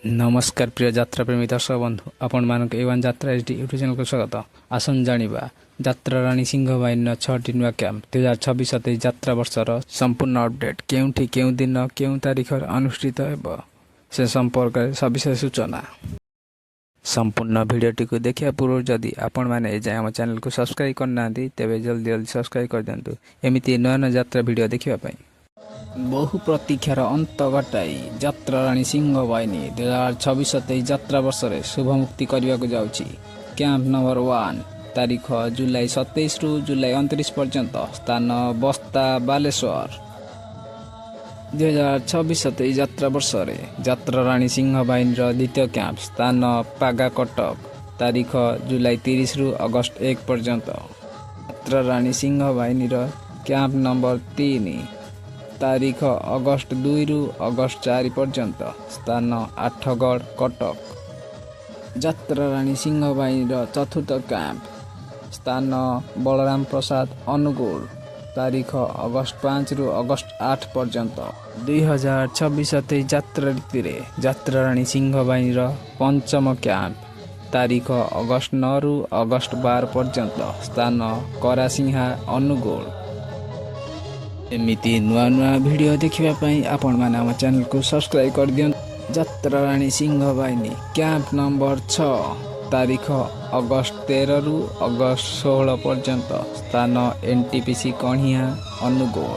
ନମସ୍କାର ପ୍ରିୟ ଯାତ୍ରାପ୍ରେମୀ ଦର୍ଶକ ବନ୍ଧୁ, ଆପଣମାନଙ୍କୁ ଏ ୱାନ୍ ଯାତ୍ରା ଏଚ୍ ଡି ୟୁଟ୍ୟୁବ୍ ଚ୍ୟାନେଲକୁ ସ୍ୱାଗତ। ଆସନ୍ତୁ ଜାଣିବା ଯାତ୍ରା ରାଣୀ ସିଂହ ବାହିନୀର ଛଅଟି ନୂଆ କ୍ୟାମ୍ପ 2026-27 ଯାତ୍ରା ବର୍ଷର ସମ୍ପୂର୍ଣ୍ଣ ଅପଡେଟ୍, କେଉଁଠି, କେଉଁ ଦିନ, କେଉଁ ତାରିଖରେ ଅନୁଷ୍ଠିତ ହେବ, ସେ ସମ୍ପର୍କରେ ସବିଶେଷ ସୂଚନା। ସମ୍ପୂର୍ଣ୍ଣ ଭିଡ଼ିଓଟିକୁ ଦେଖିବା ପୂର୍ବରୁ ଯଦି ଆପଣମାନେ ଏଯାଏଁ ଆମ ଚ୍ୟାନେଲକୁ ସବସ୍କ୍ରାଇବ୍ କରିନାହାନ୍ତି, ତେବେ ଜଲ୍ଦି ଜଲ୍ଦି ସବସ୍କ୍ରାଇବ୍ କରିଦିଅନ୍ତୁ ଏମିତି ନୂଆ ନୂଆ ଯାତ୍ରା ଭିଡ଼ିଓ ଦେଖିବା ପାଇଁ। ବହୁ ପ୍ରତୀକ୍ଷାର ଅନ୍ତ ଘଟାଇ ଯାତ୍ରା ରାଣୀ ସିଂହ ବାହିନୀ 2026-27 ଯାତ୍ରା ବର୍ଷରେ ଶୁଭମୁକ୍ତି କରିବାକୁ ଯାଉଛି। କ୍ୟାମ୍ପ ନମ୍ବର 1, ତାରିଖ ଜୁଲାଇ 27ରୁ ଜୁଲାଇ 29 ପର୍ଯ୍ୟନ୍ତ, ସ୍ଥାନ ବସ୍ତା, ବାଲେଶ୍ୱର। 2026-27 ଯାତ୍ରା ବର୍ଷରେ ଯାତ୍ରା ରାଣୀ ସିଂହ ବାହିନୀର ଦ୍ୱିତୀୟ କ୍ୟାମ୍ପ, ସ୍ଥାନ ପାଗା, କଟକ, ତାରିଖ ଜୁଲାଇ 30ରୁ ଅଗଷ୍ଟ 1 ପର୍ଯ୍ୟନ୍ତ। ଯାତ୍ରା ରାଣୀ ସିଂହ ବାହିନୀର କ୍ୟାମ୍ପ ନମ୍ବର 3, ତାରିଖ ଅଗଷ୍ଟ 2ରୁ ଅଗଷ୍ଟ 4 ପର୍ଯ୍ୟନ୍ତ, ସ୍ଥାନ ଆଠଗଡ଼, କଟକ। ଯାତ୍ରା ରାଣୀ ସିଂହ ବାହିନୀର ଚତୁର୍ଥ କ୍ୟାମ୍ପ, ସ୍ଥାନ ବଳରାମ ପ୍ରସାଦ, ଅନୁଗୁଳ, ତାରିଖ ଅଗଷ୍ଟ 5ରୁ ଅଗଷ୍ଟ 8 ପର୍ଯ୍ୟନ୍ତ। 2026-27 ଯାତ୍ରା ଋତୁରେ ଯାତ୍ରା ରାଣୀ ସିଂହ ବାହିନୀର ପଞ୍ଚମ କ୍ୟାମ୍ପ, ତାରିଖ ଅଗଷ୍ଟ 9ରୁ ଅଗଷ୍ଟ 12 ପର୍ଯ୍ୟନ୍ତ, ସ୍ଥାନ କରାସିଂହା, ଅନୁଗୁଳ। ଏମିତି ନୂଆ ନୂଆ ଭିଡ଼ିଓ ଦେଖିବା ପାଇଁ ଆପଣମାନେ ଆମ ଚ୍ୟାନେଲକୁ ସବସ୍କ୍ରାଇବ୍ କରିଦିଅନ୍ତୁ। ଯାତ୍ରା ରାଣୀ ସିଂହ ବାହିନୀ କ୍ୟାମ୍ପ ନମ୍ବର 6, ତାରିଖ ଅଗଷ୍ଟ 13ରୁ ଅଗଷ୍ଟ 16 ପର୍ଯ୍ୟନ୍ତ, ସ୍ଥାନ ଏନ୍ ଟି ପି ସି, କଣିହାଁ, ଅନୁଗୁଳ।